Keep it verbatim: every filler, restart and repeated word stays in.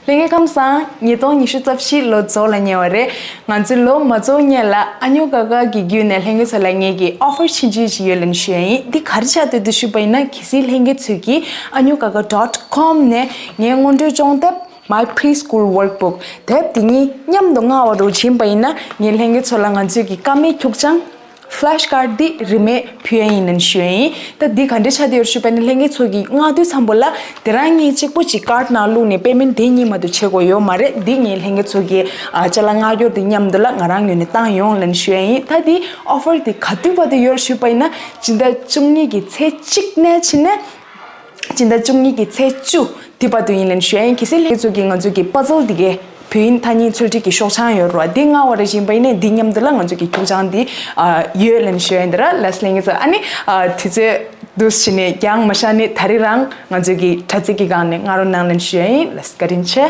ལྷན་རྒྱས་ཁམས་བཟང་། ཉིས་སྟོང་ཉི་ཤུ་རྩ་བཞི་ལོ་རྫོགས་ལ་ཉེ་བ་རེད། ང་ཚོའི་ལོ་མ་རྫོགས་སྔོན་ལ་ཨ་ཉོ་ཀ་ཀ་གི་བརྒྱུད་ནས་ལྷན་རྒྱས་ཚོ་ལ་ངེད་ཀྱི་ཨོ་ཕར་ཆུང་ཆུང་ཞིག་ཡོད་ལབ་ནས་ཞུ་ཡ་ཡིན། འདི་ག་རེ་ཆགས་འདུག་འདུག་ཞུས་པ་ཡིན་ན། གལ་སྲིད་ལྷན་རྒྱས་ཚོས་ཀྱིས་ཨ་ཉོ་ཀ་ཀ་dot com་ནས་ངའི་སྔོན་འགྲོའི་སྦྱོང་དེབ་My Preschool Workbook དེབ་དེ་གཉིས་མཉམ་དུ་མངགས་པ་རུ་ཕྱིན་པ་ཡིན་ན། ངས་ལྷན་རྒྱས་ཚོ་ལ་ང་ཚོའི་གི་ཀ་མད་ཁྱུག་ཅང་Flash Card འདི་རིན་མེད་ཕུལ་ཡ་ཡིན་ལབ་ནས་ཞུ་ཡ་ཡིན། ད་འདི་ག་འདྲ་ཆགས་བསྡད་ཡོད་ཞུས་པ་ཡིན་ན། ལྷན་རྒྱས་ཚོ་གིས་མངགས་དུས་ཙམ་པ་ལ་དེ་རང་ཉིད་གཅིག་པོ་གཅིག་card་ནང་བླུགས་ནས་payment་དེ་ཉིད་མ་གཏོགས་བྱེད་དགོས་ཡོད་མ་རེད། འདི་ངས་ལྷན་རྒྱས་ཚོ་གི་ཨ་ཅ་ལག་མངགས་སྐྱོར་དེ་མཉམ་དུ་ལ་ང་རང་ངོས་ནས་བཏང་ཡོང་ལབ་ནས་ཞུ་ཡ་ཡིན། ད་འདི་ཨོ་ཕར་འདི་ག་དུས་བར་དུ་ཡོད་ཞུས་པ་ཡིན་ན། སྤྱི་ཟླ་བཅུ་གཉིས་ཀྱི་ཚེས་གཅིག་ནས་ཕྱིན་ནས་སྤྱི་ཟླ་བཅུ་གཉིས་ཀྱི་ཚེས་བཅུ་དེ་བར་དུ་ཡིན་ལབ་ནས་ཞུ་ཡ་ཡིན། གལ་སྲིད་ལྷན་རྒྱས་ཚོ་གིས་ང་ཚོ་གི་puzzle་འདི་གའི་བོད་ཡིག་ཐ་སྙད་ཚུལ་ཁྲིམས་ཀྱི་ཤོག་བྱང་ཡོད་རེད་བ། འདི་མངགས་པ་རེ་བཞིན་པ་ཡིན་ནའི་འདི་མཉམ་དུ་ལ་ང་ཚོ་གི་ཁྱུག་ཆང་འདི་ཨ་ཡོད་ལབ་ནས་ཞུ་ཡ་ཡིན། ད་ར་ལགས་ལྷན་རྒྱས་ཚོ། ཨ་ནི་ཨ་དུས་ཚོད་འདུག་བྱས་ནས་འགྱངས་མ་བཞག་ནས་ད་རེས་རང་ང་ཚོ་གི་དྲ་ཚིགས་ཀྱི་སྒང་ནས་མངགས་རོགས་གནང་ལབ་ནས་ཞུ་ཡ་ཡིན། ལགས་བཀའ་དྲིན་ཆེ།